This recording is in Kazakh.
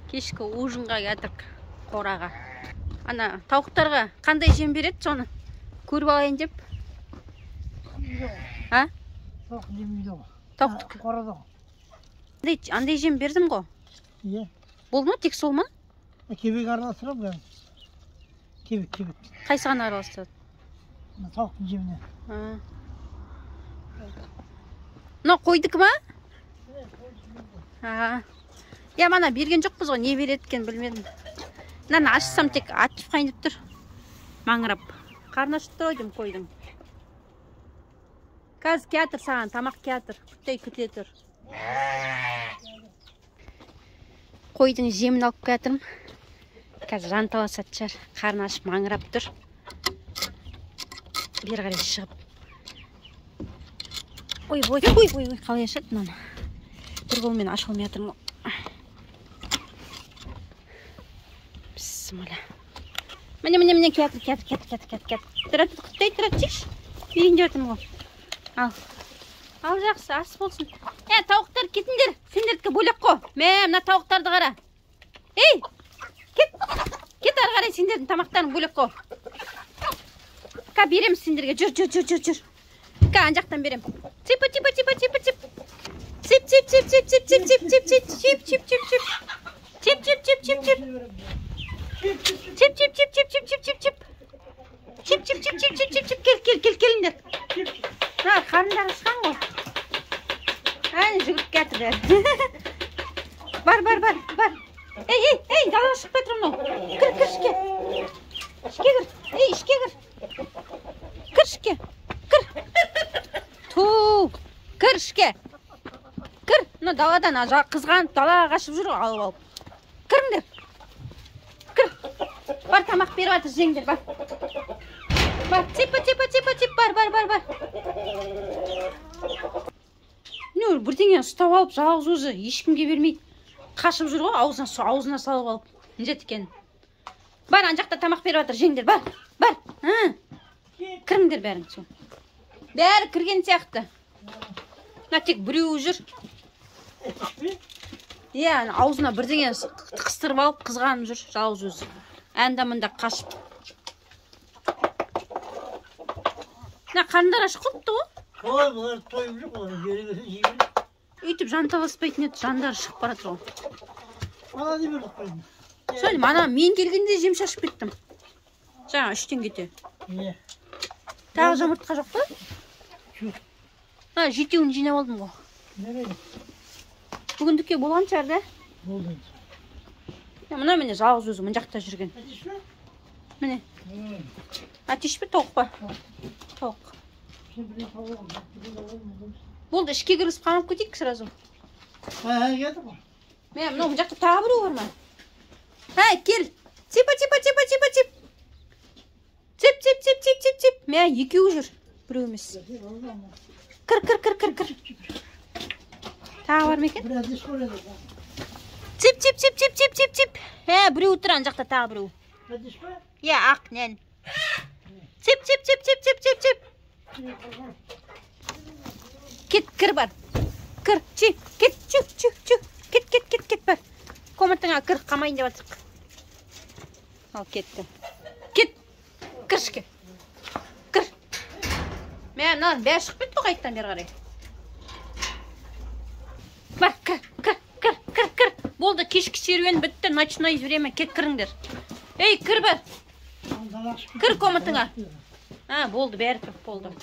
Кешкі ужинға келдік қораға. Ана тауықтарға қандай жем береді соны көріп алайын деп. А? Тауық жемейді ғой. Тауықтікі. Қорада ғой. Андай жем бердім ғой. Иә. Болды ма, тек сол ма? Кебек араластырамын қазір. Кебек, кебек. Қайсыған араластырады? Тауықтың жеміне. Мынау қойдікі ма? Я мана берген жоқпыз ғой, не береді екен білмедім. Мынаны ашсам тек атып қайын деп тұр. Маңырап. Қарны ашып тұр ғой деймін қойдың. Қазір келатыр саған, тамақ келатыр. Күтей күте тұр. Қойдың жемін алып келатырмын. Қазір жанталасатын шығар. Қарны ашып маңырап тұр. Бері қарай шығып. Ой, ой, ой, ой, ой, қалай ашады мынаны? Бір қолмен аша алмай жатырмын ғой. Бісміллә. Міне, міне, міне, келатыр, келатыр, келатыр, келатыр, келатыр, келатыр. Тұра тұр, құттай тұра, тиш. Берейін деп жатырмын ғой. Ал. Ал жақсы, ас болсын. Ә, тауықтар кетіңдер. Сендердікі бөлек қой. Мә, мына тауықтарды қара. Ей, кет. Кет ары қарай, сендердің тамақтарың бөлек қой. Ка береміз сендерге. Жүр, жүр, жүр, жүр, жүр. Ка ана жақтан берем. Ципа, ципа, ципа, ципа, цип. Цip, цip, цip, цip, цip, цip, цip, цip, цip, цip, цip, цip, цip. Цip, цip, цip, цip, цip. Цip, цip, цip, цip, цip, цip, цip, цip. Цip, цip, цip, цip, цip, цip, цip. Кел, кел, кел, келіңдер. Мына қарындары ашқан ғой. Әне жүгіріп келатыр бәрі. Бар, бар, бар, бар. Ей, ей, ей, далаға шығып жатыр мынау. Кір, кір ішке. Ішке кір. Ей, ішке кір. Кір ішке. Кір. Ту, кір ішке. Кір, мына даладан қызғанып далаға қашып жүр ғой, алып алып. Кіріңдер. Кір. Бар, тамақ беріп жатыр, жеңдер, бар. Бар, ципа, ципа, ципа, цип, бар, бар, бар, бар. Не, бірдеңе ұстап алып, жалғыз өзі ешкімге бермейді. Қашып жүр ғой, аузына салып алып. Не жетті екен? Бар, ана жақта тамақ беріп жатыр, жеңдер, бар, бар. Кіріңдер бәрің сол. Бәрі кірген сияқты. Мына тек біреуі жүр. Иә, ана аузына бірдеңе қыстырып алып, қызғанып жүр, жалғыз өзі. Әнда мында қашып. Мына қарындары ашық қылыпты ғой. Ой, бұлар тойып жүр, олар бере берсе жей береді. Өйтіп жанталаспайтын еді, жандары шығып бара жатыр ғой. Ана не бердік қойдың? Сол, ана мен келгенде жем шашып кеттім. Жаңа 3-тен кете. Иә. Тағы жұмыртқа жоқ па? Жоқ. А, жетеуін жинап алдым ғой. Жарайды. Бүгіндікке болған шығар да? Болды. Е, мына міне жалғыз өзі мына жақта жүрген. Әтеш пе? Міне. Әтеш пе, тауық па? Тауық. Болды, ішке кіргізіп қамап кетейік сразу. Ә, келді ғой. Мә, мынау мына жақта тағы біреу бар ма? Әй, кел. Ципа, ципа, ципа, ципа, цип. Цип, цип, цип, цип, цип, цип. Мә, екеуі жүр. Біреу емес. Кір, кір, кір, кір, кір. Тағы бар ма екен? Бір әтеш бар еді. Цип, цип, цип, цип, цип, цип, цип. Ә, біреу тұр ана жақта, тағы біреу. Әтеш пе? Иә, ақ, нән. Цип, цип, цип, цип, цип, цип, цип. Кет, кір бар. Кір, чи, кет, чү, чү, чү. Кет, кет, кет, кет бар. Комнатаңа кір, қамайын деп жатырық. Ал кетті. Кет, кір ішке. Кір. Мә, мыналар бәрі шығып кетті ғой қайтадан бері қарай. Бар, кір, кір, кір, кір, кір. Болды, кешкі серуен бітті, ночной время, кет кіріңдер. Ей, кір бар. Кір комнатаңа. А, болды, бәрі кіріп болды.